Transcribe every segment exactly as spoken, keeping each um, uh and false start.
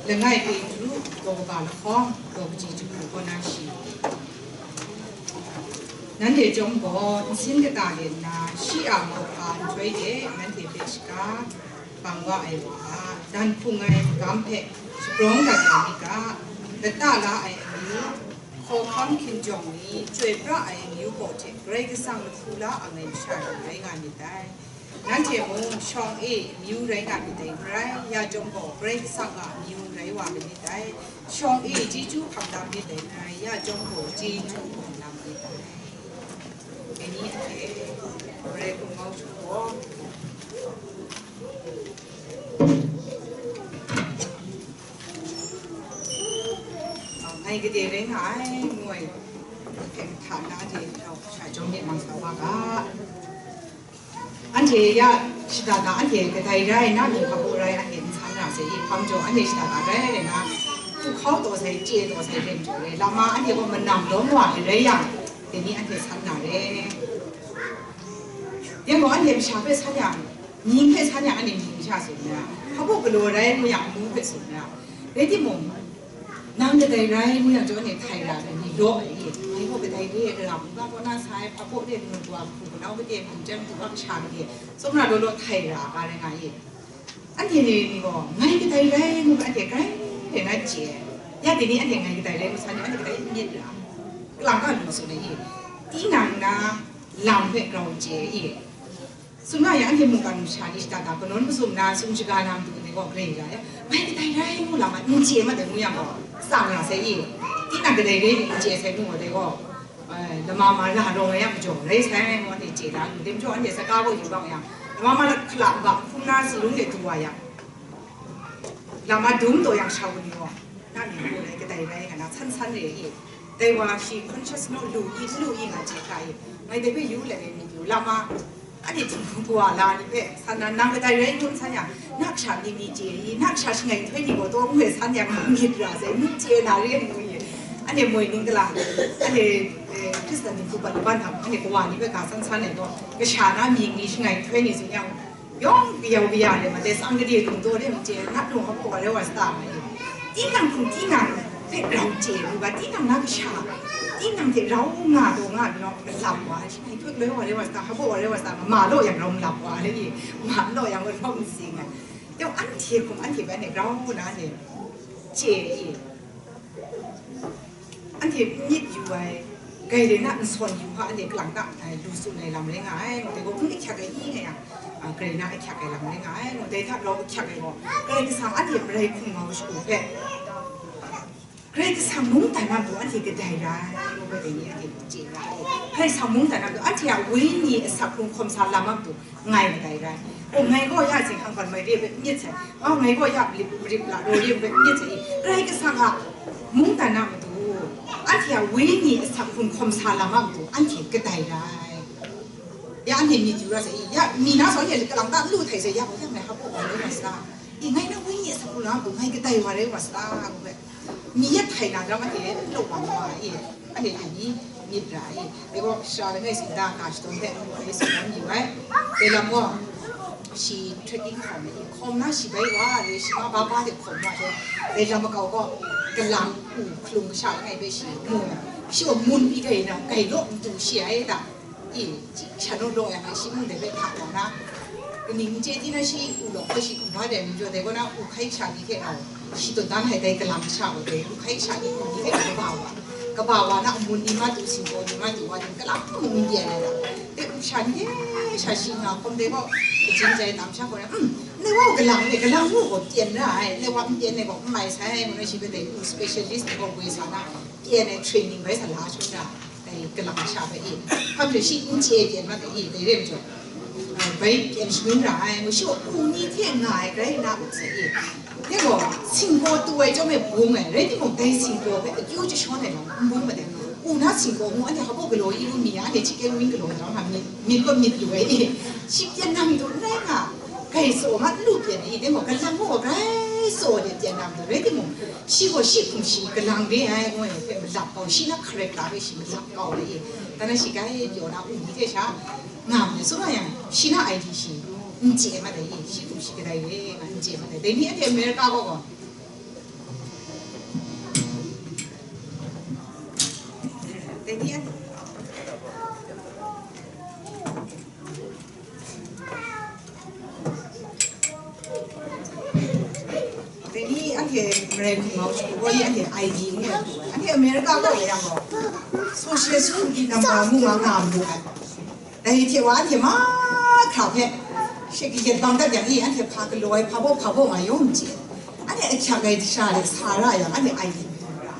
Langai Petru, daw kaba lahkawng, daw kaji jahku kaw na shi. Nanhte chyawm gaw, nsin kata de nna, shi a mauhpa nhtoi de nanhte hpe shaga bang wa ai wa a, dan hpung ai magam hpe shabrawng dat ya mi ga, lata la ai amyu, hkawhkam hkinjawng ni, chyoi pra ai amyu gaw hte Karai Kasang lahpu la ang ai masha ni rai nga myit dai. Nanhte mung shawng e amyu rai nga myit dai n rai, ya chyawm gaw Karai Kasang a amyu rai wa myit dai. Shawng e chyeju hkam lam myit dai n rai, ya chyawm gaw chyeju hkam lam myit dai. Eni anhte Karai hkum mau shu gaw, ngai gade rai nga ai, ngu ai hpe hta na de rau sha jawm myit mang sa wa ga. Anhte ya shada da, anhte kadai rai, na myi hpabaw rai, anhte n san ra sai i, hpang jaw, anhte shada da rai rai na, hku hkau taw sai, chye taw sai, ren jaw rai, lama anhte gaw manam lawm wa ai rai yang, dai ni anhte san na re. Yang gaw anhte masha hpe san yang, mying hpe san yang, anhte mying masha tsun na, hpabaw galaw rai ngu yang, amu hpe tsun na, rai timung, nang kadai rai ngu yang, chyawm anhte htai ra ai ni law ai i, ngai gaw kadai re ai, gara hkungga kaw na sai, hpabaw de, ngu wa, hku kanau gade, hkum chyang du wa, kasha gade, tsawmra law law htai ra ga rai nga i. Anhte ni, ni gaw, ngai kadai rai ngu ga, anhte grai de na chye. Ya dai ni anhte ngai kadai rai ngu san ni, anhte kadai myit ra. Kalang ka lu tsun ai i. Tinang na lam hpe grau chye i. Tsun nga yang, anhte mungkan masha ni shada da, kanawn mazum na, sum shaga na matu ni gaw, grai ra ya. Ngai kadai rai ngu lam a, n chye ma dai ngu yang gaw, tsang ya sai i. Tinang kadai rai n chye sai ngu gaw dai gaw, eh, lama ma la rawng ai yang majaw rai sai ngu anhte chye da, dai majaw anhte saka gaw yu bang yang, lama ma la hkala ga hkum na, salung de du wa yang, lama dum taw yang, shawng ni gaw, na ni ngu rai kadai rai nga na, san san re i. Dai wa shi conscious naw lu i, n lu i nga chye hkra i. Ngai dai hpe yu let ai myit yu, lama, anhte htingbu kawa la ni hpe san na, nang kadai rai ngu n san yang, na kasha myit ni chye i, na kasha shangai nhtoi ni gaw taw ngu e san yang, myit ra sai, myit chye na re ngu i. Anhte moi ning gala, anhte, eh, Hkristan ni hku pat laban hta, anhte kawa ni hpe ga san san ai gaw, kasha na mying ni shangai nhtoi ni tsun yang, yawng kayau kaya re ma, dai sang gade lung taw re ma chye, nat lung hkawhkwa rai wa sa ta ma i. Tinang hkum tinang hpe grau chye lu ga, tinang na kasha, tinang hte rau nga taw nga ai, malap wa, shi ngai hkawhkwa rai wa sa ta, hkawhkwa rai wa sa ta, ma law yang rau malap wa ai i, ma law yang rau n sing ai. Yawng anhte hkum anhte hpe anhte grau na anhte chye i. Anhte myit yu ai, grai le na nsawn yu hpa anhte kalang ta ai, lu tsun ai lam rai nga ai, ngu dai gaw, n ahkyak ai i nga yang, a, grai na ahkyak ai lam rai nga ai, ngu dai hta rau ahkyak ai gaw, Karai Kasang anhte marai hkum mau shagu hpe, Karai Kasang mungdan a matu anhte kadai rai, ngu ga dai ni anhte chye ra ai. Karai Kasang mungdan a matu anhte a wenyi asak hkrung hkawm sa lam a matu ngai madai rai. Gaw ngai gaw ya zinghkang gawn mai re ai hpe n myit sai. Gaw ngai gaw ya rip, rip la raw re ai hpe n myit sai. Karai Kasang a mungdan a matu, anhte a wenyi asak hkrung hkawm sa lam a matu, anhte kadai rai. Ya anhte myit yu ra sai, ya mi na sa, anhte kalang ta n lu htai sai, ya gaw ya ngai hpa wa rai wa sa. I, ngai na wenyi asak hkrung lam a matu, ngai kadai wa rai wa sa, ngu ai. Mi yet htai na ram anhte n law wa ma ai, anhte ni myit ra ai. Dai gaw, sara langai singda ga shadawn hpe ngu ai tsun lam yu ai. Dai lam gaw, shi trekking hkawm ai, hkawm na shi bai wa re, shi ma ba ba de hkawm wa re. Dai lam makau gaw, kalang u hkalung kasha langai hpe shi mu ai. Shi gaw mun pyi gai na, gai law n du shi ai ta. I, shan law law yang, shi mung dai hpe hta wa na, kaning n chye di na, shi u law hpe shi hkum hpa dai majaw, dai gaw na, u hkai sha ni hte rau shi tawn dan ai dai kalang sha wa dai, u hkai sha ni hkum ni hte rau kaba wa, kaba wa na, amun ni matu, singkaw ni matu wa, ni kalang mung n byen ai la, dai u sha ni hte sha shi nga hkawm dai gaw, kajin jai tam sha gaw na, um, ndai wa galang e, galang mu gaw byen ra ai, ndai wa n byen ai gaw n mai sai, ngu na shi hpe dai u specialist ni gaw woi sa na, byen ai training bai sa la shangun ra. Dai kalang sha bai i, hpa majaw shi n chye byen mat ai i, dai re majaw, ah, bai byen shangun ra ai, ngu shi gaw u ni hte nga ai grai na u sai i. Dai gaw, singkaw tu ai chyawm e bung ai, rai timung, dai singkaw hpe akyu jashawn ai lam n bung mat ai. U na singkaw ngu, anhte hpa galaw i lu mi, anhte chyeju wun galaw ai lam, myit, myit gaw myit lu ai i. Shi byen na matu n rai nga, gai tsaw ma n lu byen ai i, dai gaw, galang gaw grai tsaw de byen na matu, rai timung, shi gaw shi hkum shi galang re ai, ngu ai hpe malap kau, shi na character hpe shi malap kau ai i. Dan na shi grai pyaw na u ni hte sha nga ma ai, tsun nga yang, shi na ai di shi n chye mat ai i, shi hkum shi kadai re nga n chye mat ai. Dai ni anhte America gaw gaw, Marai hpung mau shi, woi anhte I D ngu ai hku ai. Anhte America kaw e yang gaw, social security number ngu nga nga malu ai. Dai hte wa anhte mahkra hpe, she kayat bang dat yang i, anhte hpa galaw ai, hpa baw, hpa baw nga yawng n chye. Anhte ahkyak ai sha de sa ra yang, anhte I D ngu ra.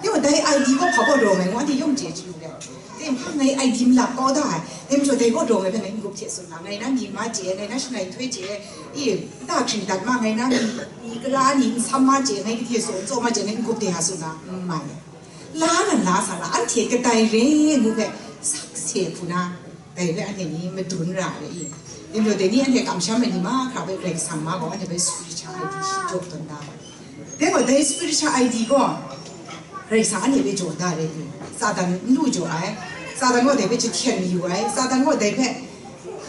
Yo, dai I D gaw hpa baw rawng ai ngu, anhte yawng chye chyu de. Dai hpang ngai I D malap kau da ai. Dai majaw dai gaw rawng ai hpe ngai n-gup hte tsun na, ngai na mying ma chye, ngai na shangai nhtoi chye, i, nta hkring dat ma, ngai na myi, myi kara ni nsam ma chye, ngai gade tsaw n tsaw ma chye, ngai n-gup de a tsun na, n mai ai. La nan la sa la, anhte kadai re ngu hpe sakse hku na, dai hpe anhte ni madun ra ai i. Dai majaw dai ni anhte kamsham ai ni mahkra hpe Karai Kasang ma gaw anhte hpe spiritual I D shi jaw tawn da ai. Dai gaw, dai spiritual I D gaw, Karai Kasang anhte hpe jaw da re i. Satan n lu jaw ai. Satan gaw dai hpe jahten mayu ai. Satan gaw dai hpe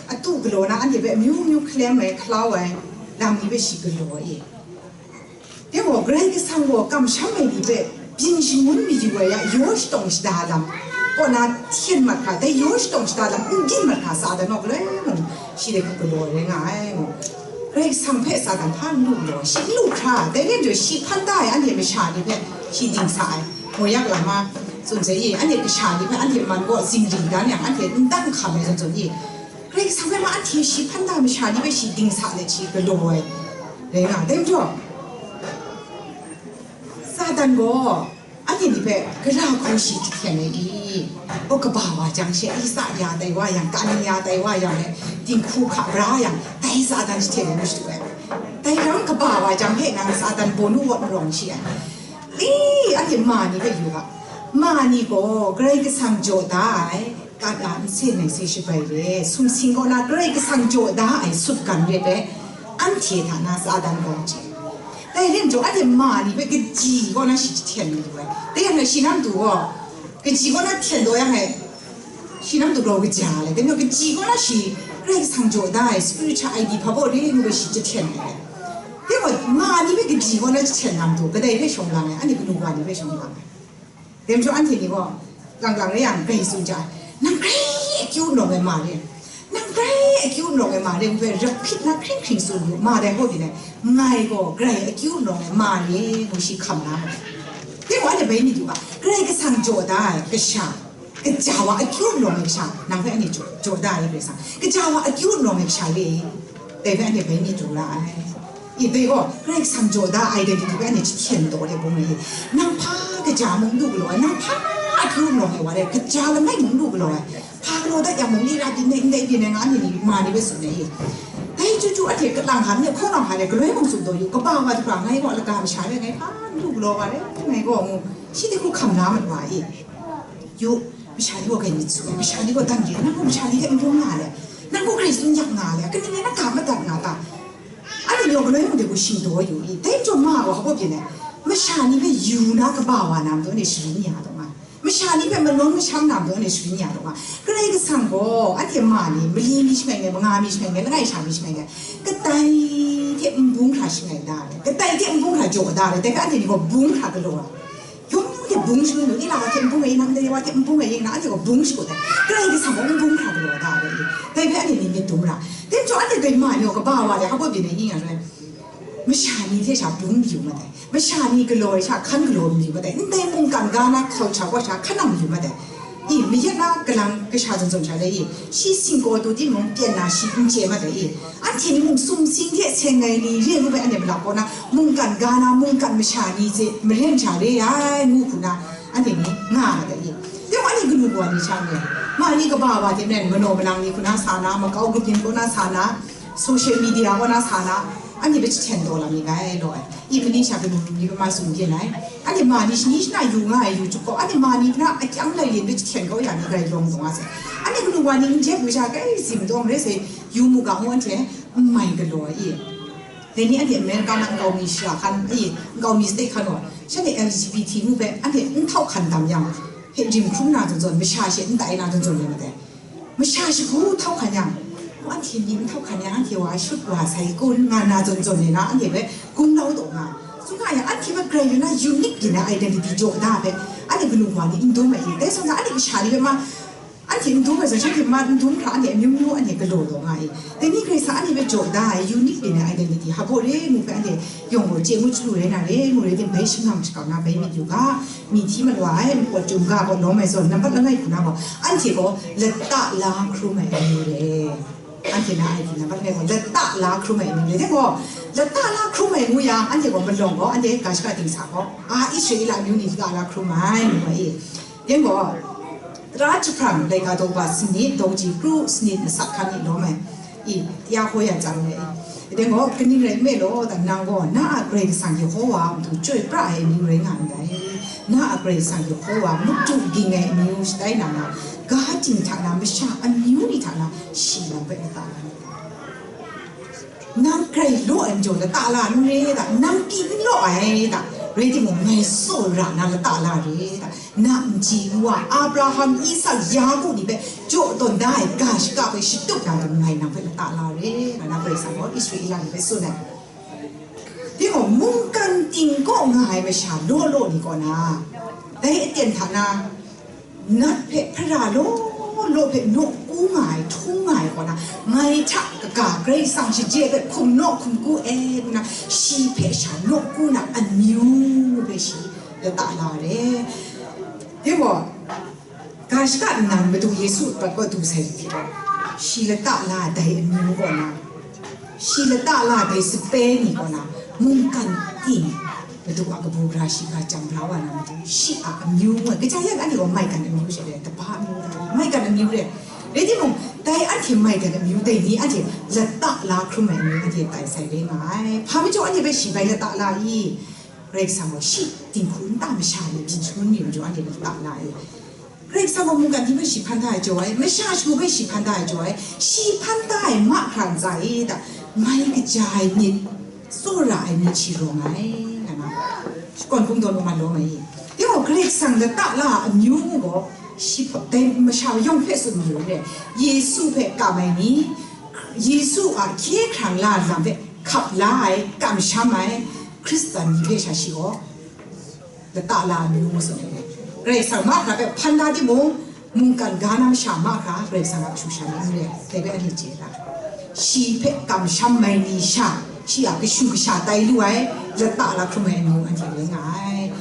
atu galaw na anhte hpe amyu myu hkalem ai, hkalau ai, lam ni hpe shi galaw ai i. Dai gaw, Karai Kasang gaw kamsham ai ni hpe byin shangun mayu ai a, yaw shatawng shada lam kaw na hten mat hkra, dai yaw shatawng shada lam n din mat hkra, Satan gaw galoi mung shi de hku galaw ai rai nga ai. Karai Kasang hpe Satan hpa n lu galaw, shi n lu hkra, dai len jaw shi hpan da ai anhte masha ni hpe shi dingsa ai. Moyak lama tsun sai i, anhte kasha ni hpe anhte man gaw zingri dan yang, anhte n dang hkam ai zawn zawn i, Karai Kasang hpe ma anhte shi hpan da masha ni hpe shi dingsa let shi galaw ai rai nga ai. Dai majaw, Satan gaw anhte ni hpe gara hku shi jahten ai i? Gaw kaba wa jang she, Isa ya tai wa yang, kani ya tai wa yang, e, dinghku hka bra yang, dai Satan jahten ai ngu shadu ai. Dai ram kaba wa jang hpe nang Satan baw nu wat marawng shi ai. I, anhte ma ni hpe yu ga, ma ni gaw Karai Kasang jaw da ai, Kat a nsen ai se shabai re, sumsing kaw na Karai Kasang jaw da ai sutgan re ai, anhte hta na Satan gaw chye. Dai len jaw, anhte ma ni hpe kaji kaw na shi jahten lu ai. Dai yang e shi nam du gaw, kaji kaw na hten taw yang e, shi nam du grau kaja le. Dai majaw kaji kaw na shi Karai Kasang jaw da ai spiritual I D hpa baw re ngu ai shi jahten ai. Dai gaw, ma ni hpe kaji kaw na jahten nam du, kadai hpe shawng lang ai, anhte kanu wa ni hpe shawng lang ai. Dai majaw anhte ni gaw, lang lang rai yang, grai tsun ja ai, nang grai akyu n rawng ai ma re, nang grai akyu n rawng ai ma re, ngu hpe, rap hpit na hkring hkring tsun yu, ma dai gaw byin ai, ngai gaw grai akyu n rawng ai ma re, ngu shi hkam na ma ai. Dai gaw anhte bai myit yu ga, Karai Kasang jaw da ai kasha, kaja wa akyu n rawng ai kasha, nang hpe anhte jaw, jaw da ai Karai Kasang, kaja wa akyu n rawng ai kasha re, dai hpe anhte bai myit yu ra ai. I, dai gaw, Karai Kasang jaw da ai dai ni hpe anhte jahten taw de bung ai. Nang hpa kaja mung lu galaw ai, nang hpa akyu n rawng ai wa de, kaja langai mung lu galaw ai, hpa galaw dat yang mung, li ra byin ai, ndai byin ai, nga ni ni, ma ni hpe tsun ai. Dai chyu chyu anhte kalang hkan ni, hkawnau hkan ni, galoi mung tsun taw yu, kaba wa jahpa ngai gaw laka masha re, ngai hpa n lu galaw wa re, ngai gaw ngu, shi de hku hkam na mat wa i. Yu, masha ni gaw grai myit su ai, masha ni gaw dan re, nang gaw masha ni hte n bung nga le, nang gaw grai tsun yak nga le, kaning rai na ga madat nga ta? Anhte yawng galoi mung de gaw shingdaw yu i, dai majaw ma gaw hpa baw byin ai, masha ni hpe yu na kaba wa na matu anhte sharin ya taw nga, masha ni hpe manawn masham na matu anhte sharin ya taw nga. Karai Kasang gaw anhte ma ni, mali mi shangai ngai, manga mi shangai ngai, langai sha mi shangai ngai, kadai hte n bung hkra shangai da ai, kadai hte n bung hkra jaw da ai, dai hpe anhte ni gaw bung hkra galaw ai. Yawng yawng hte bung shangun yu, i la wa hte n bung ai, nang dai wa hte n bung ai, i na anhte gaw bung shakut ai, Karai Kasang gaw n bung hkra galaw da ai, dai hpe anhte ni myit dum ra. Dai majaw anhte dai ma ni gaw kaba wa de hpa baw byin ai, i nga rai, masha ni hte sha bung mayu mat ai, masha ni galaw ai sha hkan galaw mayu mat ai, ndai mungkan ga na culture kaw sha hkan nang mayu mat ai. I, mayat na kalang kasha zawn zawn sha le i, shi singkaw tu timung pyan na shi n chye mat ai i, anhte ni mung sumsing hte seng ai ni re ngu bai anhte malap kaw na, mungkan ga na, mungkan masha ni hte maren sha re ai ngu hku na, anhte ni nga mat ai i. Dai wa ni kanu kawa ni sha ni, ma ni kaba wa hte maren manaw manang ni hku na sa na, makau grup yin kaw na sa na, social media kaw na sa na, anhte hpe jahten taw lam mi gai law ai. I, mani sha kanu ni hpe ma tsun byin ai. Anhte ma ni shani shana yu nga ai yu chyup gaw, anhte ma ni hpe na akyang lai yin hpe jahten kau ya ni grai lawng taw nga sai. Anhte kanu wa ni n jep masha grai zim dawng re sai, yu mu ga ngu anhte n mai galaw ai i. Dai ni anhte America na nkau mi shara hkan, i, nkau mi state hkan gaw, shanhte L G B T ngu hpe anhte n htau hkan dam yang, hpe rim hkrum na zawn zawn, masha she n tai na zawn zawn rai mat ai. Masha shagu htau hkan yang, anhte ni n htau hkan yang, anhte wa shut wa sai kun nga na zawn zawn ni na, anhte hpe gung lau taw nga. Tsun nga yang, anhte hpe grai yu na unique yin ai identity jaw da hpe, anhte kanu wa ni n dum ai, dai sawng na anhte kasha ni hpe ma, anhte n dum ai zawn, shanhte ma n dum hkra, anhte amyu myu anhte galaw taw nga ai. Dai ni Karai Anhte hpe jaw da ai unique byin ai identity, hpa baw re ngu hpe anhte yawng gaw chye ngu chyalu rai na re ngu rai timung, bai shangang shakau na bai myit yu ga, myi hti malaw ai, makawt chyum ga gaw lawm ai zawn, nambat langai hku na gaw, anhte gaw lata la hkrum ai amyu re. Anhte na ai hte nambat langai gaw lata la hkrum ai amyu re. Dai gaw, lata la hkrum ai ngu yang, anhte gaw malawng gaw, anhte ga shaka dingsa gaw, a, Israela amyu ni lata la hkrum ai, ngu ai. Dai gaw, tara jahprang laika daw ba sanit, daw ji kru sanit, masat hkan ni lawm ai, i, ya hkaw ya chyang ai, i. Dai gaw, kaning rai nme law, dan nang gaw, na a Karai Kasang Yehowa a matu chyoi pra ai amyu rai nga ndai. Na a Karai Kasang Yehowa matu ging ai amyu shatai na nga, ga ting hta na, masha amyu ni hta na, shi nang hpe lata la ai. Nang grai law ai majaw lata la n re da, nang pyi n law ai da, rai timung, ngai tsawra na lata la re da, na nji nwa Abraham, Isak, Yaku ni hpe jaw tawn da ai ga shaka hpe shatup na lam ngai nang hpe lata la re, nga na Karai Kasang gaw Israela ni hpe tsun ai. Timung, mungkan ting kaw nga ai masha law law ni kaw na, dai aten hta na, nat hpe hpara law law hpe nawku nga ai, htung nga ai kaw na, ngai hta kaga Karai Kasang shaje hpe hkum naw hkum ku e, ngu na, shi hpe sha nawku na amyu hpe shi lata la re. Dai gaw, ga shaka nnan Madu Yesu prat kaw du sai hte gaw, shi lata la ai dai amyu kaw na, shi lata la ai dai sape ni kaw na, mungkan ting, Madu a kabu gara shiga jang bra wa na matu, shi a amyu ngu ai. Kaja yan anhte gaw maigan amyu she re, taba amyu re, maigan amyu re. Rai timung, dai anhte maigan amyu dai ni anhte lata la hkrum ai amyu anhte tai sai re nga ai. Hpa majaw anhte hpe shi bai lata la i? Karai Kasang gaw shi dinghku nta masha ni byin shangun mi majaw anhte lata la i? Karai Kasang gaw mungkan ni hpe shi hpan da ai jaw ai, masha shagu hpe shi hpan da ai jaw ai, shi hpan da ai mahkra ntsa e da, mai kaja ai myit, tsawra ai myit shi rawng ai, nga na, shakawn kungdawn lawm lawm ai. Dai gaw Karai Kasang lata la a amyu gaw, shi hpa-, dai masha yawng hpe tsun mayu re, Yesu hpe kam ai ni, Yesu a hkye hkrang la lam hpe hkap la ai, kamsham ai, Hkristan ni hpe sha shi gaw, lata la amyu ngu tsun ai. Karai Kasang mahkra hpe hpan da timung, mungkan ga na masha mahkra Karai Kasang a kashu kasha ni n re, dai hpe anhte chye da. Shi hpe kamsham mai ni sha, shi a kashu kasha tai lu ai, lata la hkrum ai amyu anhte rai nga ai.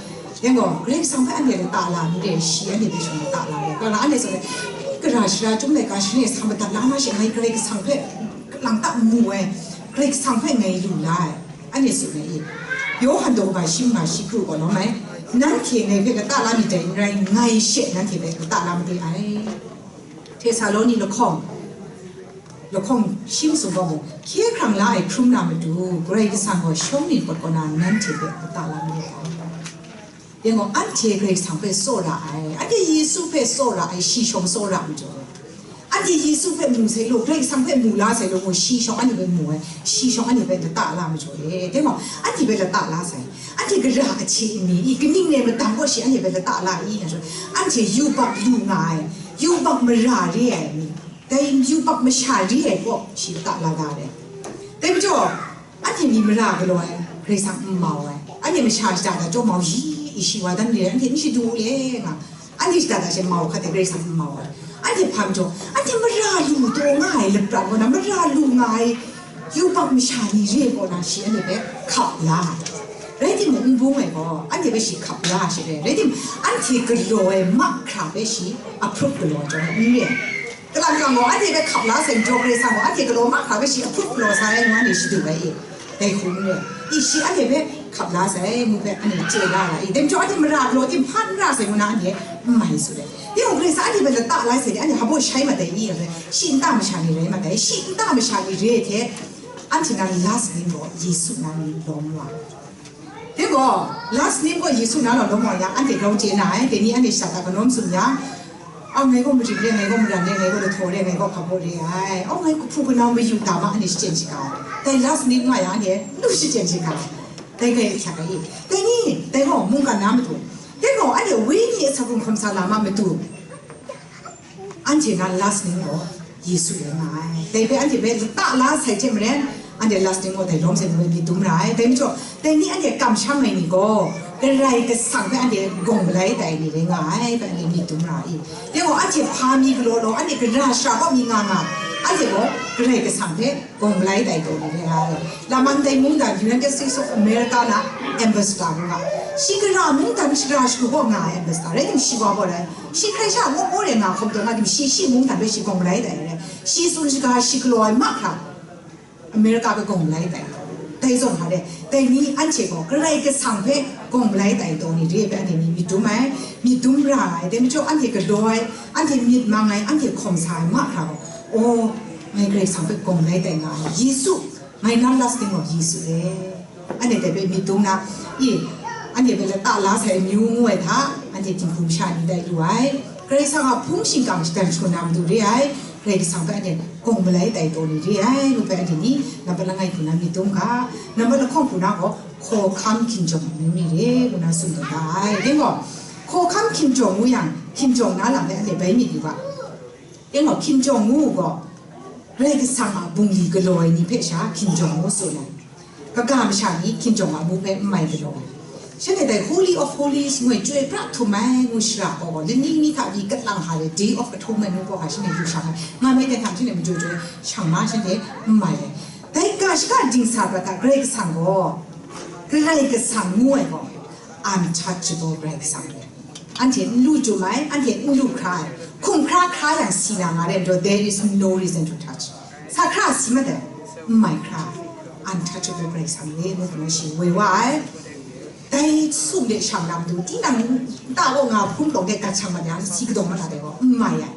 Yang gaw, Karai Kasang hpe anhte lata la n re, shi anhte hpe shawng lata la re. Kalang anhte tsun ai, gara shara chyum laika shani sa madat la na she, ngai Karai Kasang hpe lang ta mu ai, Karai Kasang hpe ngai lu la ai. Anhte tsun ai i? Yawhan daw ga shi nga shi kru gaw lawm ai, nanhte ngai hpe lata la myit dai n rai, ngai she nanhte hpe lata la made ai. Htesaloni lahkawng, lahkawng shi masum gaw mung, hkye hkrang la ai hkrum na matu, Karai Kasang gaw shawng nit pawt kaw na nanhte hpe lata la made ai. Dai gaw, anhte Karai Kasang hpe tsawra ai, anhte Yesu hpe tsawra ai, shi shawng tsawra majaw e. Anhte Yesu hpe mu sai law, Karai Kasang hpe mu la sai law, mung shi shawng anhte hpe mu ai, shi shawng anhte hpe lata la majaw e. Dai gaw, anhte hpe lata la sai, anhte gara ahte mi i, kaning rai madat gaw shi anhte hpe lata la i, nga jang, anhte yubak lu nga ai, yubak mara re ai mi, dai yubak masha re ai gaw shi lata la ga ai. Dai majaw, anhte mi mara galaw ai, Karai Kasang n mau ai. Anhte masha shada da chyawm mau, yi, i shi wa dan re ai, anhte n shadu le nga. Anhte shada da she mau hkat ai, Karai Kasang n mau ai. Anhte hpa majaw, anhte mara lu taw nga ai laprat kaw na, mara lu nga ai yubak masha ni re kaw na, shi anhte hpe hkap la ai. Rai timung, n bung ai gaw, anhte hpe shi hkap la ai she re. Rai timung, anhte galaw ai mahkra hpe shi ahprup galaw ai chyawm n re ai. Kalang kalang gaw, anhte hpe hkap la sai majaw, Karai Kasang gaw anhte galaw mahkra hpe shi ahprup galaw sa ai ngu anhte shadu ai i? Dai hku n re. I, shi anhte hpe hkap la sai ngu hpe anhte chye la ai i? Dai majaw anhte mara galaw tim hpa n ra sai ngu na anhte n mai tsun ai. Dai gaw Karai Kasang anhte hpe lata la sai hte anhte hpa baw shai mat ai i? Shi nta masha ni rai mat ai, shi nta masha ni re ai hte, anhte na last name gaw Yesu na ni lawm wa. Dai gaw, last name gaw Yesu na lawm wa yang, anhte grau chye na ai, dai ni anhte shada da kanawm tsun yang, a, ngai gaw marit re, ngai gaw maran re, ngai gaw lahtaw re, ngai gaw hpa baw re ai, a, ngai kahpu kanau mayu ta ma, anhte shachyen shaga ai. Dai last name nga yang, anhte lu shachyen shaga ai. Dai hkrai hkyak ai. Dai ni, dai gaw mungkan na matu. Dai gaw, anhte wenyi asak hkrung hkawm sa lam a matu. Anhte na last name gaw Yesu rai nga ai. Dai hpe anhte hpe lata la sai hte maren, anhte last name gaw dai lawm sai ngu ai myit dum ra ai. Dai majaw, dai ni anhte kamsham ai ni gaw, Karai Kasang hpe anhte gawng galai tai ai ni rai nga ai, hpe anhte myit dum ra ai. Dai gaw, anhte hpa mi galaw law, anhte gara shara kaw mi nga nga, Anhte gaw Karai Kasang hpe gawng malai tai taw ni re ai. Laman dai mungdan United States of America na ambassador ngu nga. Shi gara mungdan shara shagu gaw nga ai ambassador rai tim shi wa gaw rai. Shi hkrai sha ngu gaw re nga hkawm taw nga tim shi shi mungdan hpe shi gawng malai tai re. Shi tsun shaga shi galaw ai mahkra America hpe gawng malai tai. Dai zawn hpa de, dai ni anhte gaw Karai Kasang hpe gawng malai tai taw ni re hpe anhte ni myit dum ai, myit dum ra ai, dai majaw anhte galaw ai, anhte myit mang ai, anhte hkawm sa ai mahkra gaw, aw, ngai Karai Kasang hpe gawng malai tai nga ai, Yesu, my long lasting of Yesu e. Anhte dai hpe myit dum na, i, anhte hpe lata la sai amyu ngu ai hta, anhte dinghku masha ni tai lu ai, Karai Kasang a hpung shingkang shadan shagun na matu re ai, Karai Kasang hpe anhte gawng malai tai taw ni re ai, ngu hpe anhte ni, nambat langai hku na myit dum ga, nambat lahkawng hku na gaw, hkawhkam hkinjawng amyu ni re, ngu na tsun taw da ai. Dai gaw, hkawhkam hkinjawng ngu yang, hkinjawng na lam hpe anhte bai myit yu ga. Dai gaw, hkinjawng ngu u gaw, Karai Kasang a bungli galaw ai ni hpe sha hkinjawng ngu tsun ai. Kaga masha ni hkinjawng a amu hpe n mai galaw ai. Shanhte dai Holy of Holies ngu ai chyoi pra htum ai ngu shara gaw gaw, laning ni hta pyi kat lang hta re, Day of Atonement ngu gaw hka shanhte yu shang ai. Nga mai dai hta shanhte majaw jaw ai, shang ma shanhte n mai ai. Dai ga shaka dingsa prat hta Karai Kasang gaw, Karai Kasang ngu ai gaw, untouchable Karai Kasang re. Anhte n lu jum ai, anhte n lu hkra ai. Hkum hkra hkra yang si na nga re, there is no reason to touch. Sa hkra si mat ai, n mai hkra ai. Untouchable Karai Kasang re, ngu hkra shi woi wa ai. Dai sum de shang na matu, tinang nta gaw nga hpun palawng de gat shang mat yang, si kadawng mat na dai gaw, n mai ai.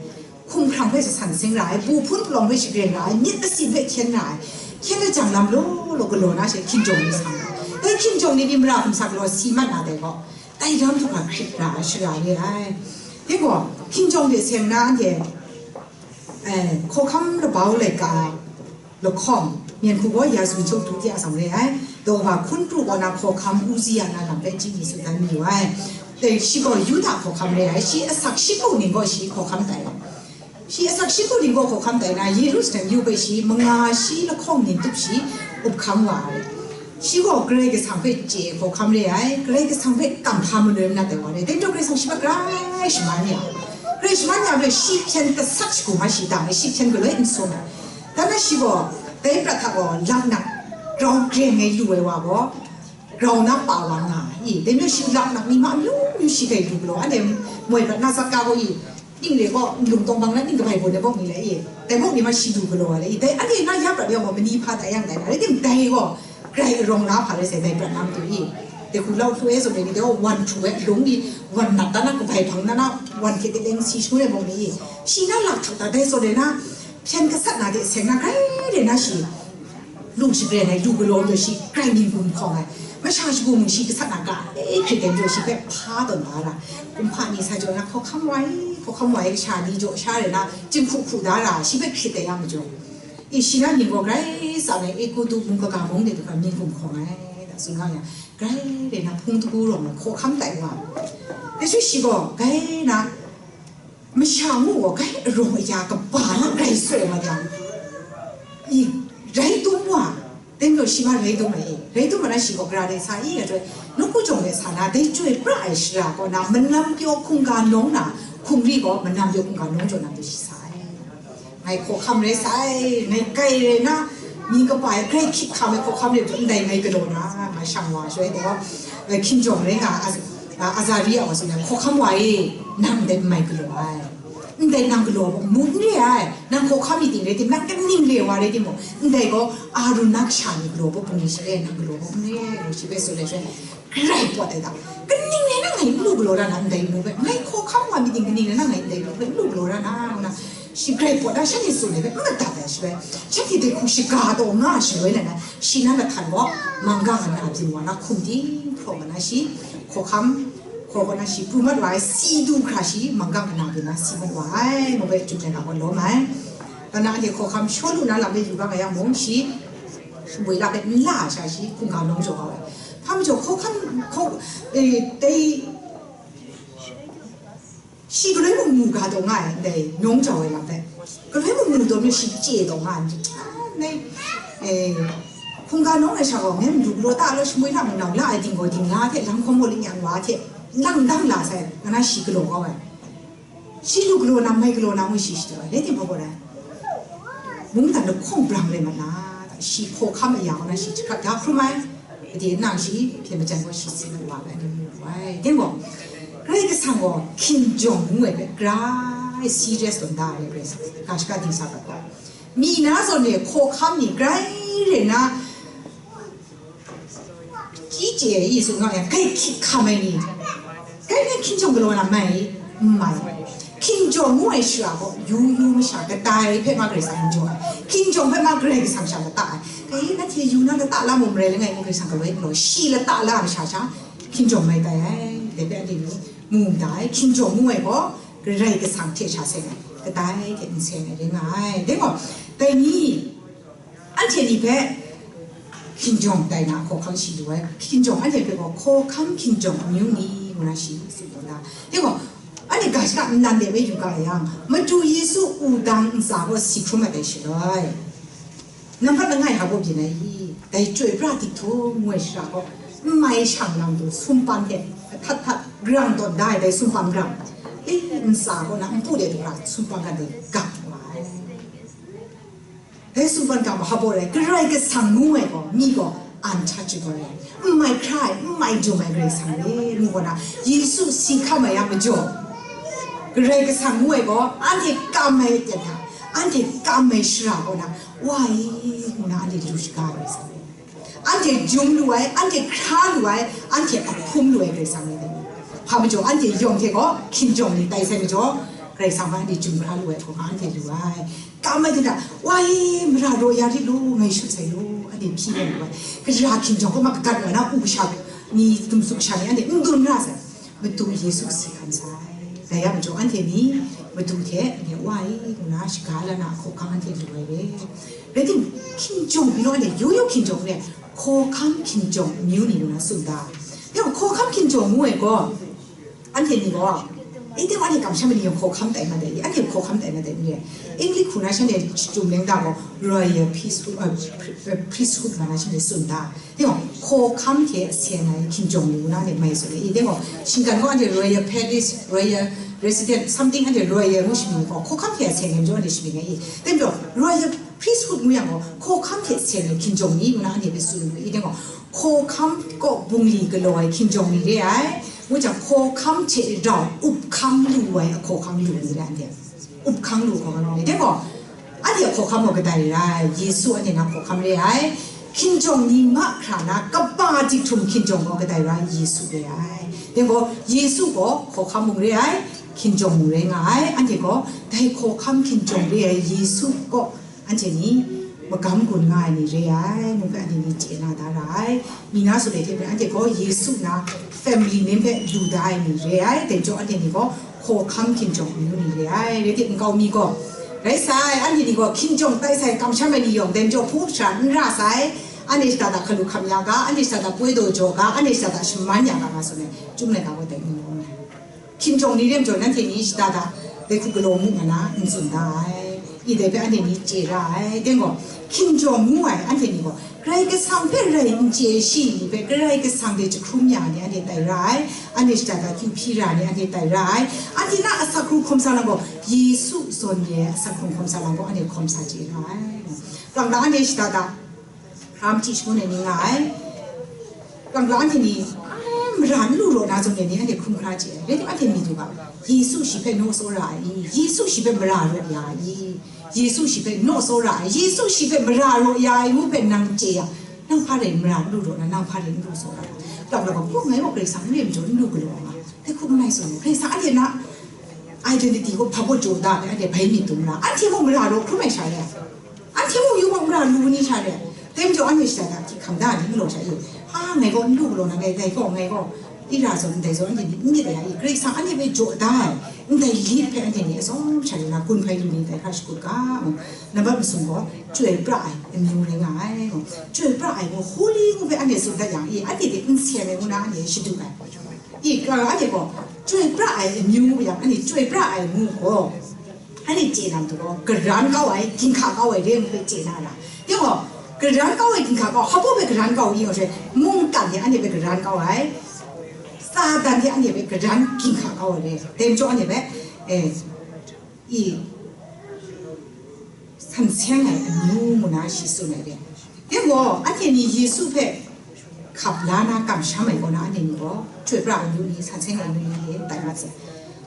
Hkum hkrang hpe sa san seng ra ai, bu hpun palawng hpe shagren ra ai, myit masin hpe hkyen ra ai, hkyen lajang lam law law galaw na she hkinjawng ni sa ai. Dai hkinjawng ni pyi mara hkum sa galaw si mat na dai gaw, dai lam hta hkrit ra ai, shara re ai. Dai gaw, hkinjawng de seng na anhte, eh, hkawhkam labau laika lahkawng, myen hku gaw ya zun chyaw du de a zawn re ai, daw wa hkun pru gaw na hkawhkam Uzia na lam hpe chyi ni tsun dan mayu ai. Dai shi gaw Yuda hkawhkam re ai, shi asak shi kru ning gaw shi hkawhkam tai ai. Shi asak shi kru ning gaw hkawhkam tai na, Yerusalem yu hpe shi manga shi lahkawng ning tup shi up hkang wa ai. Shi gaw Karai Kasang hpe chye hkawhkam re ai, Karai Kasang hpe kamhpa maloi na tai wa re, dai majaw Karai Kasang shi hpe grai shaman ya. Grai shaman ya hpe shi hpyen gasat shagu ma shi dang ai, shi hpyen galoi n sum ai. Dan na shi gaw, dai prat hta gaw, laknak grau greng ai lu ai wa gaw, grau na pa wa nga ai. Dai majaw shi laknak ni ma amyu myu shi hpe lu galaw, anhte moi prat na sat ka gaw i, ning re gaw, nlung tawng bang na ning kabai gaw dai bawk ni le i, dai bawk ni ma shi lu galaw ai le i, dai anhte na ya prat yang gaw, mani hpa tai yang dai na, rai tim dai gaw, grai arawng la hpa rai sai, dai prat na matu i, dai hku lau hlu e zawn e ni, dai gaw wan hkru e, alung ni, wan nat da na, kabai hpang na na, wan hkye de leng si shangun e bawk ni i, shi na lak htak da dai zawn e na, hpyen gasat na de seng na grai re na shi, lu shagren ai, lu galaw majaw shi grai ning gum hkawng ai, masha shagu mung shi gasat na ga e hkrit ai majaw shi hpe hpa tawn da ra, kumhpa ni sa jaw na hkawhkam wa ai, hkawhkam wa ai kasha ni jaw sha re na, jinghku hku da ra, shi hpe hkrit ai yang majaw, i, shi na mying gaw grai tsan ai, Egutu mung kaga mung de du hkra mying gum hkawng ai, da tsun nga yang, grai re na hpung htagu rawng ai hkawhkam tai wa ai. Dai shi gaw, grai na, masha ngu gaw, grai arawng aya kaba na grai soi mat yang, i, rai tum wa, dai majaw shi ma rai tum ai, rai tum ai na shi gaw, gara de sa i, nga joi, nawku jawng de sa na, dai chyoi pra ai shara kaw na, manam pyaw hkungga nawng na, hkungri gaw, manam pyaw hkungga nawng jaw na matu shi sa ai. Ngai hkawhkam rai sai, ngai kai rai na, mying kaba e grai hkyit hkam ai hkawhkam rai ndai ngai galaw na, ngai shang wa shoi dai gaw, eh, hkinjawng rai nga, Az-, ah, Azaria wa tsun ai, hkawhkam wa e, nang ndai n mai galaw ai. Ndai nang galaw mu n re ai, nang hkawhkam myit ting rai tim, nang kaning re wa rai timung, ndai gaw Arun na kasha ni galaw bawk bungli shi rai, nang galaw bawk n re, ngu shi hpe tsun ai shoi, grai pawt ai ta? Kaning rai na ngai n lu galaw ra na, ndai mu hpe, ngai hkawhkam wa myit ting kaning rai na ngai ndai mu hpe n lu galaw ra na, ngu na, shi grai pawt na, shanhte tsun ai hpe n madat ai shaloi, shanhte dai hku shaga taw nga shaloi na, shi na lahkan gaw, manggang ana byin wa na hkum ting hpraw nga na shi, hkawhkam, hkaw kaw na shi pru mat wa ai, si du hkra shi, manggang ana byin na si mat wa ai, ngu hpe Chyum Laika gaw lawm ai. Dan na anhte hkawhkam Shawlu na lam hpe yu ga nga yang mung, shi woi la hpe n la ai sha shi, hkungga nawng jaw kau ai. Hpa majaw hkawhkam, hkaw, eh, dai, shi galoi mung mu ga taw nga ai, ndai nawng jau ai lam hpe. Galoi mung mu taw mi shi chye taw nga ai, ndai, eh, hkungga nawng ai sha gaw, ngai madu galaw ta law, shamwi hta mung nau la ai dinggaw dingla hte, lam hkawm gaw lingyan wa hte, lang dang la sai, nga na shi galaw kau ai. Shi lu galaw na, mai galaw na ngu shi shadaw ai, rai timung gaw rai. Mungdan lahkawng brang rai mat na, shi hkawhkam aya kaw na shi jahkrat da hkrum ai. Gade nang shi hpyen majan gaw shi si mat wa ai, anu yu ai. Dai gaw, Karai Kasang gaw hkinjawng ngu ai hpe grai serious tawn da ai, Karai Kasang, ga shaka dingsa gat gaw. Mi na zawn e hkawhkam ni grai rai na, Chyeju e Yesu nga yang, kai hkying hkam ai ni, kai hpe hkinjawng galaw na mai, n mai. Hkinjawng ngu ai shara gaw, yu yu masha kadai hpe ma Karai Kasang n jaw ai. Hkinjawng hpe ma Karai Kasang sha lata ai. Kai nanhte yu na lata la mu marai langai ngu Karai Kasang galoi galaw, shi lata la ai masha sha, hkinjawng mai tai ai. Dai hpe anhte ni mu da ai, hkinjawng ngu ai gaw, Karai Kasang hte sha seng ai, kadai hte n seng ai rai nga ai. Dai gaw, dai ni, Anhte ni hpe hkinjawng tai na hkawhkam shi lu ai, hkinjawng anhte hpe gaw hkawhkam hkinjawng amyu ni ngu na shi tsun tawn da. Dai gaw, anhte ga shaka nnan de bai yu ga yang, Madu Yesu wudang ntsa gaw si hkrum ai dai shaloi, nampat langai hta gaw byin ai i? Dai Chyoi Pra Tik Htung ngu ai shara gaw, n mai shang lang du sumpan hte htat htat grang tawn da ai dai sumpan grang, e, ntsa gaw na npu de du hkra sumpan gam de gam wa ai. Dai sumpan ga maha baw rai, Karai Kasang ngu ai gaw, mi gaw untouchable rai, n mai hkra ai, n mai jum ai Karai Kasang re, ngu gaw na, Yesu si hkam ai a majaw, Karai Kasang ngu ai gaw, anhte kam ai ten hta, anhte kam ai shara gaw na, wa e, ngu na anhte lu shaga ai Karai Kasang re. Anhte jum lu ai, anhte hkra lu ai, anhte a hkum lu ai Karai Kasang rai dai. Hpa majaw, anhte yawng hte gaw hkinjawng ni tai sai majaw, Karai Kasang hpe anhte jum hkra lu ai hkawhkam anhte lu ai. Kam ai hte hta, wa e, mara raw ya rit law, ngai shut sai law, anhte hpyi ai lu ai. Kaja hkinjawng hkawm a kagat wa na, u kasha ni, dum suk kasha ni, anhte n dun ra sai. Madu Yesu si hkam sai. Dai yang majaw, anhte ni Madu hte anhte wa e, ngu na shaga la na hkawhkam anhte lu ai re. Rai tim, hkinjawng ni law, anhte yu yu hkinjawng re, hkawhkam hkinjawng amyu ni lu na tsun da. Dai gaw, hkawhkam hkinjawng ngu ai gaw, anhte ni gaw, e, dai gaw, anhte kamsham ai ni yawng hkawhkam tai mat ai, anhte hkawhkam tai mat ai n re. English hku na shanhte chyum leng da gaw, royal priesthood, uh, pri-, uh, priesthood nga na shanhte tsun da. Dai gaw, hkawhkam hte seng ai hkinjawng ni ngu na anhte mai tsun ai i? Dai gaw, shinggan gaw anhte royal palace, royal resident, something anhte royal ngu shamying gaw, hkawhkam hte seng ai majaw anhte shamying ai i? Dai majaw, royal priesthood ngu yang gaw, hkawhkam hte seng ai hkinjawng ni ngu na anhte hpe tsun lu i? Dai gaw, hkawhkam kaw bungli galaw ai hkinjawng ni re ai, ngu jang, hkawhkam hte rau up hkang lu ai ahkawhkam lu ni re ai, anhte. Up hkang lu hkawhkam re ai. Dai gaw, anhte a hkawhkam gaw kadai rai? Yesu anhte na hkawhkam re ai. Hkinjawng ni mahkra na kaba tik htum hkinjawng gaw kadai rai? Yesu re ai. Dai gaw, Yesu gaw hkawhkam mung re ai, hkinjawng mung rai nga ai. Anhte gaw dai hkawhkam hkinjawng re ai Yesu kaw anhte ni magam gun nga ai ni re ai, ngu hpe anhte ni chye na da ra ai. Mi na sut ai hte maren anhte gaw Yesu na family name hpe lu da ai ni re ai. Dai majaw anhte ni gaw hkawhkam hkinjawng amyu ni re ai. Rai tim, nkau mi gaw, rai sai, anhte ni gaw hkinjawng tai sai kamsham ai ni yawng, dai majaw hpung shara n ra sai. Anhte shada da hkalu hkam ya ga, anhte shada da poi daw jaw ga, anhte shada da shaman ya ga, nga tsun ai, chyum laika gaw dai n rawng ai. Hkinjawng ni re majaw, nanhte ni shada da dai hku galaw mu nga na n tsun da ai. I dai hpe anhte ni chye ra ai. Dai gaw, hkinjawng ngu ai anhte ni gaw, Karai Kasang hpe rai n chye ai shi ni hpe Karai Kasang hte jahkrum ya ai ni anhte tai ra ai. Anhte shada da kyu hpyi ra ai ni anhte tai ra ai. Anhte na asak hkrung hkawm sa lam gaw, Yesu zawn re ai asak hkrung hkawm sa lam gaw, anhte hkawm sa chye ra ai. Kalang da anhte shada da hkra mahti shangun ai ni nga ai. Kalang la anhte ni, ai, mara n lu raw na zawn e ni anhte hkrum hkra chye ai. Rai tim, anhte myit yu ga, Yesu shi hpe naw tsawra ai i? Yesu shi hpe mara raw ya ai i? Yesu shi hpe naw tsawra ai, Yesu shi hpe mara raw ya ai ngu hpe nang chye yang, nang hpa rai mara n lu raw na, nang hpa rai n lu tsawra ai? Kalang la gaw, hkum ngai gaw Karai Kasang n re majaw n lu galaw ai nga, dai hku n mai tsun ai. Karai Kasang anhte na identity gaw hpa baw jaw da ai, anhte bai myit dum ra, anhte mung mara raw hkrum ai sha re ai. Anhte mung yu mung mara lu ni sha re ai. Dai majaw anhte shada da hkying hkam da ni galaw sha yu. Ha, ngai gaw n lu galaw na, ngai, dai gaw, ngai gaw, ira zawn, ndai zawn, anhte ni n myit ya i? Karai Kasang anhte hpe jaw da ai ndai lit hpe anhte ni atsawm sha yu na, gun hpai lu ni dai hkra shakut ga, nambat masum gaw, chyoi pra ai amyu rai nga ai. Chyoi pra ai gaw, holy ngu hpe anhte tsun dat yang i, anhte hte n seng ai ngu na anhte shadu ai. I, ka, anhte gaw, chyoi pra ai amyu ngu yang, anhte chyoi pra ai ngu gaw, anhte chye na matu gaw, karan kau ai, ginhka kau ai, re ngu hpe chye na ra. Dai gaw, karan kau ai, ginhka kau, hpa baw hpe karan kau i, ngu hte, mungkan hte anhte hpe karan kau ai, Satan hte anhte hpe karan ginhka kau ai re. Dai majaw anhte hpe, eh, i, San seng ai amyu ngu na shi tsun ai re. Dai gaw, anhte ni Yesu hpe hkap la na kamsham ai kaw na, anhte ni gaw chyoi pra ai amyu ni, san seng ai amyu ni e tai mat sai.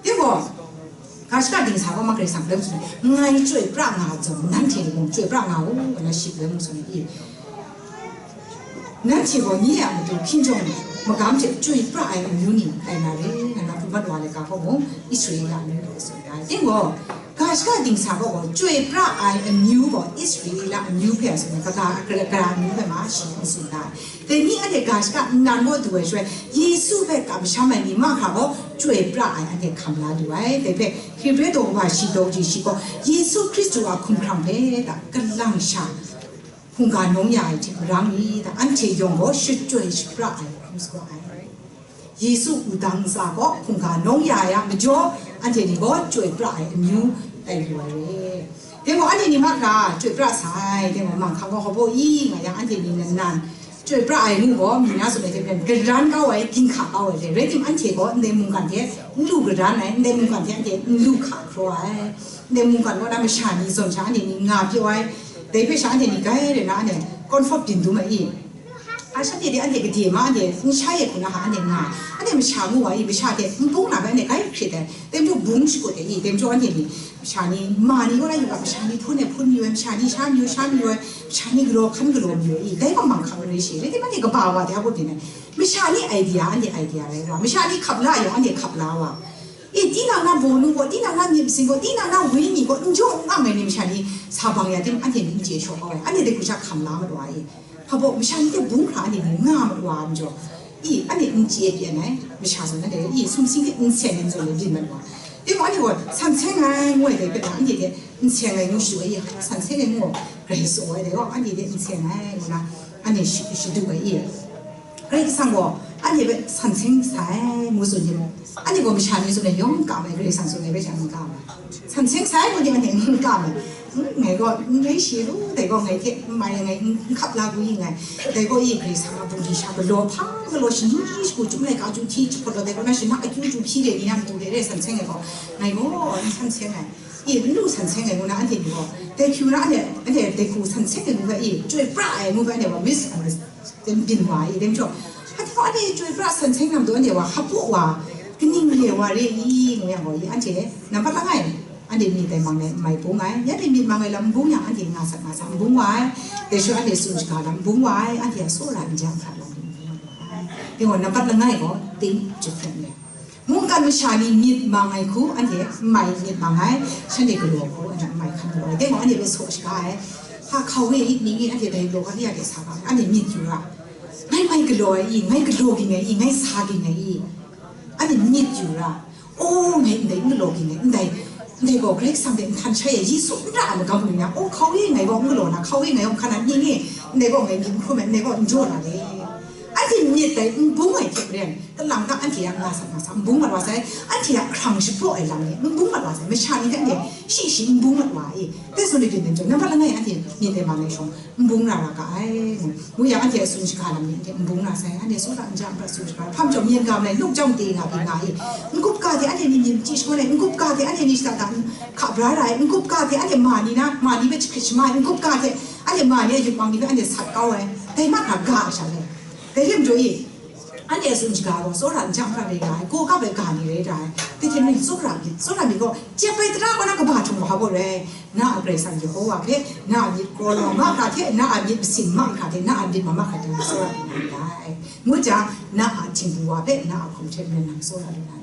Dai gaw, ga shaka dingsa gaw ma Karai Kasang bai mu tsun ai, ngai chyoi pra nga ai zawn, nanhte ni mung chyoi pra nga u, ngu na shi bai mu tsun ai. Nanhte gaw nye a matu hkinjawng magam hte chyoi pra ai amyu ni tai na re, nga na pru mat wa ai ga gaw mung Israela amyu ni tsun ai. Dai gaw, ga shaka dingsa gaw gaw chyoi pra ai amyu gaw Israela amyu hpe a tsun ai, kaga, gara, gara amyu hpe ma shi n tsun ai. Dai ni anhte ga shaka nnan gaw du ai shaloi, Yesu hpe kamsham ai ni mahkra gaw chyoi pra ai anhte hkam la lu ai. Dai hpe Hebre daw kaba shi daw kaji shi gaw, Yesu Hkristu a hkumhkrang hpe da kalang sha hkungga nawng ya ai hte marang ni da, anhte yawng gaw shachyoi shapra ai hkrum sa ai. Yesu wudang ntsa gaw hkungga nawng ya ai a majaw, anhte ni gaw chyoi pra ai amyu tai lu ai re. Dai gaw anhte ni mahkra chyoi pra sai, dai gaw manghkang gaw hpaw i nga yang, anhte ni nan nan chyoi pra ai ngu gaw, mi na tsun ai hte maren, garan kau ai, ginhka kau ai re. Rai tim, anhte gaw ndai mungkan hte n lu garan ai, ndai mungkan hte anhte n lu hka hkraw ai, ndai mungkan kaw na masha ni zawn sha anhte ni nga pyaw ai, dai hpe sha anhte ni grai rai na anhte comfort byin dum ai i. A shanhte de anhte gade ma anhte n shai ai hku na hka anhte nga ai. Anhte masha ngu wa i, masha hte n bung na bai anhte grai hkrit ai. Dai majaw bung shakut ai i, dai majaw anhte ni masha ni, ma ni kaw na yu ga, masha ni hpun ai hpun mayu ai, masha ni sha mayu sha mayu ai, masha ni galaw hkan galaw mayu ai i, dai gaw manghkang re shi, rai tim, anhte kaba wa de a baw byin ai. Masha ni idea, anhte idea rai wa, masha ni hkap la ai yawng, anhte hkap la wa. E, tinang na bawnu gaw, tinang na myit masin gaw, tinang na wenyi gaw, n jaw n ang ai ni masha ni sa bang ya tim, anhte ni n chye shaw kau ai, anhte dai hku sha hkam la mat wa i. Hpa baw, masha ni hte bung hkra anhte ni nga mat wa ai majaw, i, anhte n chye pyan ai, masha zawn anhte i, sumsing hte n seng ai zawn e byin mat wa. Dai gaw anhte gaw san seng ai ngu ai dai hpe na, anhte hte n seng ai ngu shadu ai i, san seng ai ngu, Karai tsaw ai dai gaw, anhte hte n seng ai ngu na, anhte shi-, shadu ai i. Karai Kasang gaw anhte hpe san seng sai ngu tsun yu mu. Anhte gaw masha ni tsun ai yawng kam ai, Karai Kasang tsun ai hpe sha n kam ai. San seng sai ngu di anhte n kam ai. Hmm, ngai gaw n rai shi lu, dai gaw ngai hte n mai ai, ngai n hkap la gu yin ngai. Dai gaw i Karai Kasang a bungli sha galaw hpa galaw, shani shagu chyum laika chyu hti jahpawt law, dai gaw na shana akyu chyu hpyi re ni na matu re re san seng ai gaw, ngai gaw n san seng ai. I, n lu san seng ai ngu na anhte ni gaw, dai hku na anhte, anhte dai hku san seng ai ngu hpe i, chyoi pra ai ngu hpe anhte gaw misunderstand byin wa i, dai majaw, hpa hta anhte chyoi pra san seng na matu anhte wa hpaw wa, kaning re wa re i, ngu yang gaw i, anhte nampat langai, anhte myit dai mang ai n mai bung ai, ya dai myit mang ai lam n bung yang, anhte nga sat nga sat n bung wa ai, dai sha anhte tsun shaga lam n bung wa ai, anhte a tsawra n jang hkra lam n bung wa ai. Dai gaw nampat langai gaw think differently. Mungkan masha ni myit mang ai hku anhte n mai myit mang ai, shanhte galaw hku anhte n mai hkan galaw ai. Dai gaw anhte hpe saw shaga ai. Hpa hkau e, ning e, anhte dai law kali a de sa ga ai, anhte myit yu ra. Ngai mai galaw ai i, ngai galaw ging ai i, ngai sa ging ai i, anhte myit yu ra. O, ngai ndai n galaw ging ai, ndai, ndai gaw Karai Kasang hte nhtan shai ai, Yesu n ra ai magam ni na, o, hkau e ngai gaw n galaw na, hkau e ngai gaw hkan na, ning e, ndai gaw ngai myit n hkrum ai, ndai gaw n jaw na le. Anhte myit dai n bung ai hte maren, kalang ta anhte a nga sat nga sat n bung mat wa sai, anhte a hkrang shapraw ai lam ni n bung mat wa sai, masha ni hte anhte shi shi n bung mat wa i, dai zawn ni byin nem jawm, nampat langai anhte myit dai mang ai shawng, n bung na ra ga ai, ngu, ngu yang anhte a tsun shaga lam ni anhte n bung na sai, anhte tsawra n ja n prat tsun shaga, hpa majaw myen ga malai, luk jam te nga byin nga i, n-gup ga hte anhte ni myit chyi shangun ai, n-gup ga hte anhte ni shada da hka bra ra ai, n-gup ga hte anhte ma ni na, ma ni hpe jahkrit shama ai, n-gup ga hte anhte ma ni a yupmang ni hpe anhte sat kau ai, dai mahkra ga ai sha le, dai re majaw i, anhte a tsun shaga gaw tsawra n ja n prat rai nga ai, gaw kap ai ga ni rai ra ai. Dai hte maren tsawra myit, tsawra myit gaw, jep ai tara kaw na kaba htum wa hpa gaw rai, na a Karai Kasang Yehowa hpe, na a myit kraw lawm mahkra hte, na a myit masin mahkra hte, na a myit ma mahkra hte nang tsawra lu na ndai. Ngut jang, na a htingbu wa hpe, na a hkum hte maren nang tsawra lu na ndai.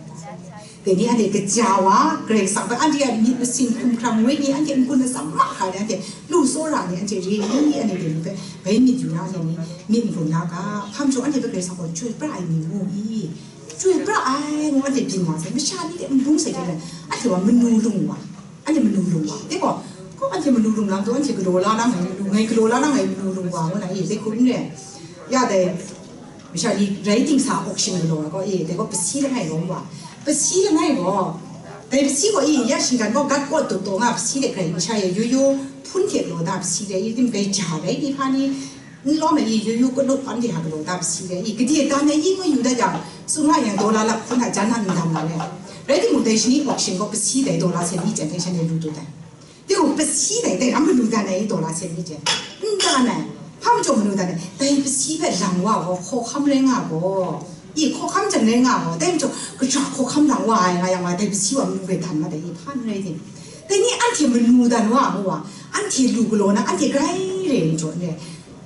Dai ni anhte kaja wa, Karai Kasang hpe anhte a myit masin hkumhkrang woi ni, anhte n-gun atsam mahkra ni, anhte lu tsawra ni, anhte re ni, anhte dai ni hpe bai myit yu na, anhte ni myit n-gun na ga, hpa majaw anhte hpe Karai Kasang gaw chyoi pra ai ni ngu i, chyoi pra ai ngu anhte byin wa sai, masha ni hte n bung sai hte maren, anhte wa manu lung wa, anhte manu lung wa, dai gaw, kaw anhte manu lung lam taw, anhte galaw la na ngai manu, ngai galaw la na ngai manu lung wa, ngu na e, dai hku n re, ya dai, masha ni rai dingsa auction galaw ai gaw, e, dai gaw pasi langai rawng wa, pasi langai gaw, dai pasi gaw, e, ya shinggan gaw gat kawt dut taw nga pasi de grai, masha e yu yu hpun hte galaw da pasi de, e, tim grai ja rai ni hpa ni, n lawm ai, e, yu yu kanut pan de ha galaw da pasi de, e, gade dan ai, e, ngu yu dat yang, tsun nga yang, dollar lap hkun hta jan na n dan nga le. Rai timung, dai shani auction gaw pasi dai dollar sen ni jan dai shan e lu dut ai. Yu, pasi dai, dai ram manu dan ai, taw la se ni je. N dan ai, hpa majaw manu dan ai, dai pasi hpe lang wa gaw, hkawhkam rai nga gaw, i hkawhkam jan rai nga gaw, dai majaw, kaja hkawhkam lang wa ai nga yang wa, dai pasi wa manu rai dan ma dai, i hpa n rai ting. Dai ni anhte manu dan wa ai wa, anhte lu galaw na, anhte grai rai n jaw n rai.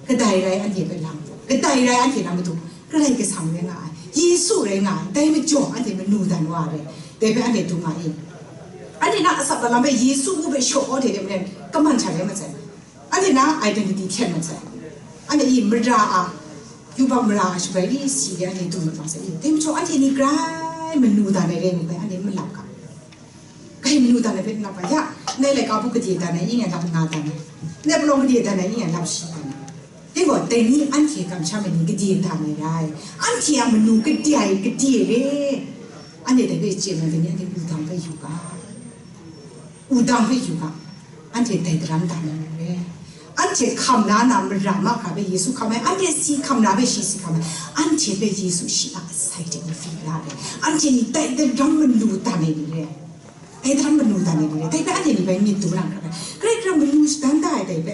Kadai rai anhte hpe lang, kadai rai anhte na matu, Karai Kasang rai nga ai, Yesu rai nga ai, dai majaw anhte manu dan wa rai, dai hpe anhte dung nga i. Anhte na asak lam hpe Yesu ngu hpe shaw kau hte de maren, kaman hta rai masai. Anhte na identity hten masai. Anhte i mara a, yubak mara a shabai i si de anhte dung mat masai i. Dai majaw anhte ni grai manu dan ai rai ngu bai anhte malap ga. Kai manu dan ai hpe n lap ga, ya, nai laika bu gade dan ai, i nga lap nga dan ai, nai palawng gade dan ai, i nga lap shi dan ai. Dai gaw, dai ni anhte kamsham ai ni gade dan ai rai, anhte a manu gade ai gade re. Anhte dai hpe chye nna, dai ni anhte wudang hpe yu ga, wudang hpe yu ga, anhte dai daram dan ai re. Anhte hkam la na mara mahkra hpe Yesu hkam ai, anhte si hkam la hpe shi si hkam ai, anhte hpe Yesu shi a asai hte mafyi la ai, anhte ni dai daram manu dan ai ni re. Dai daram manu dan ai ni re, dai hpe anhte ni bai myit dum na hkra hpe, Karai Kasang manu shadan da ai dai hpe,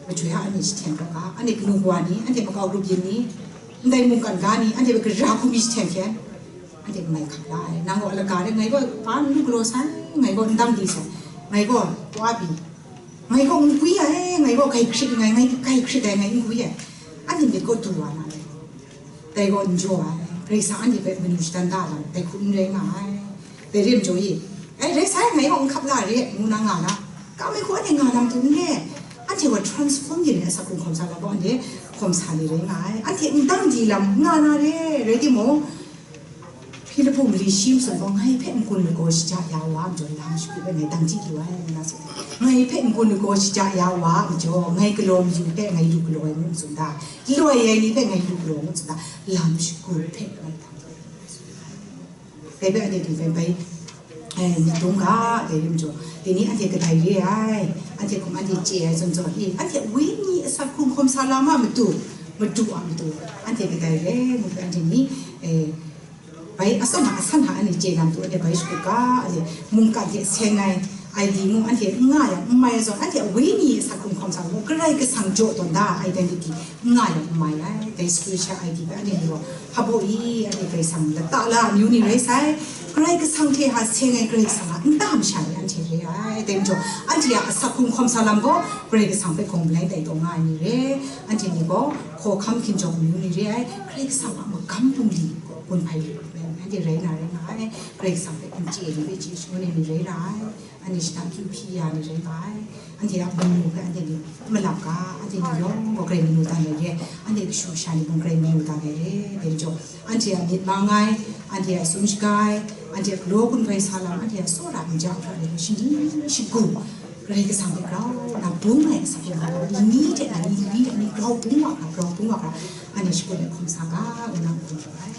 majoi a anhte jahten rawk ga, anhte kanu kawa ni, anhte makau grup yin ni, ndai mungkan ga ni, anhte hpe gara hku mi jahten hkyen, anhte mai hkap la ai. Nang gaw a laga de, ngai gaw hpa n lu galaw sai, ngai gaw n dang di sai, ngai gaw wa pyi, ngai gaw n gwi ai, ngai gaw grai hkrit nngai, ngai grai hkrit ai, ngai n gwi ai, anhte myit gaw du wa na ai. Dai gaw n jaw ai, Karai Kasang anhte hpe manu shadan da lam, dai hku n rai nga ai. Dai re ai majaw i, ai, rai sai, ngai gaw n hkap la re, ngu na nga na, kam ai hku anhte nga lam tu n re, anhte gaw transform yin ai asak hkrung hkawm sa lam gaw anhte hkawm sa ni rai nga ai, anhte n dang di lam nga na re, rai timung, Hpilipu mali shi matsun gaw, ngai hpe n-gun lagaw shaja ya wa a majaw, lam shagu hpe ngai dang di lu ai, ngu na tsun ai. Ngai hpe n-gun lagaw shaja ya wa a majaw, ngai galaw mayu hpe ngai lu galaw ai ngu n tsun ta? Loi ai ni hpe ngai lu galaw ngu n tsun ta? Lam shagu hpe ngai dang di lu ai, tsun ai. Dai hpe anhte dai hpe bai, eh, myit dum ga, dai re majaw, dai ni anhte kadai re ai, anhte hkum anhte chye ai zawn zawn, i, anhte wenyi asak hkrung hkawm sa lam a matu, madu a matu, anhte kadai re ngu hpe anhte ni, eh, bai asan hta, asan hta anhte chye na matu, anhte bai shagu ga, anhte mungkan hte seng ai, I D mung anhte n nga yang n mai ai zawn, anhte wenyi asak hkrung hkawm sa lam gaw, Karai Kasang jaw tawn da ai identity n nga yang n mai ai. Dai screenshot I D hpe anhte ni gaw hpa baw i, anhte Karai Kasang lata la amyu ni rai sai, Karai Kasang hte hta seng ai Karai Kasang a nta masha ni anhte re ai. Dai majaw, anhte a asak hkrung hkawm sa lam gaw, Karai Kasang hpe hkawng malai tai taw nga ai ni re, anhte ni gaw hkawhkam hkinjawng amyu ni re ai, Karai Kasang a magam bungli gun hpai lu ai, anhte rai na rai nga ai, Karai Kasang hpe n chye ai ni hpe chye shangun ai ni rai ra ai, anhte shada kyu hpyi ya ni rai nga ai, anhte a manu hpe anhte ni malap ga, anhte ni yawng gaw Karai manu dan ai re, anhte kashu kasha ni mung Karai manu dan ai re, dai majaw, anhte a myit mang ai, anhte a tsun shaga ai, anhte a galaw gun hpai sa lam, anhte a tsawra n ja hkra ni gaw shani shagu, Karai Kasang hpe grau nna bung ai asak hkrung hkawm sa lam, ni hte ni, ni hte ni grau bung wa hkra, grau bung wa hkra, anhte shakut ai hkawm sa ga, ngu na hkum hkrum ai.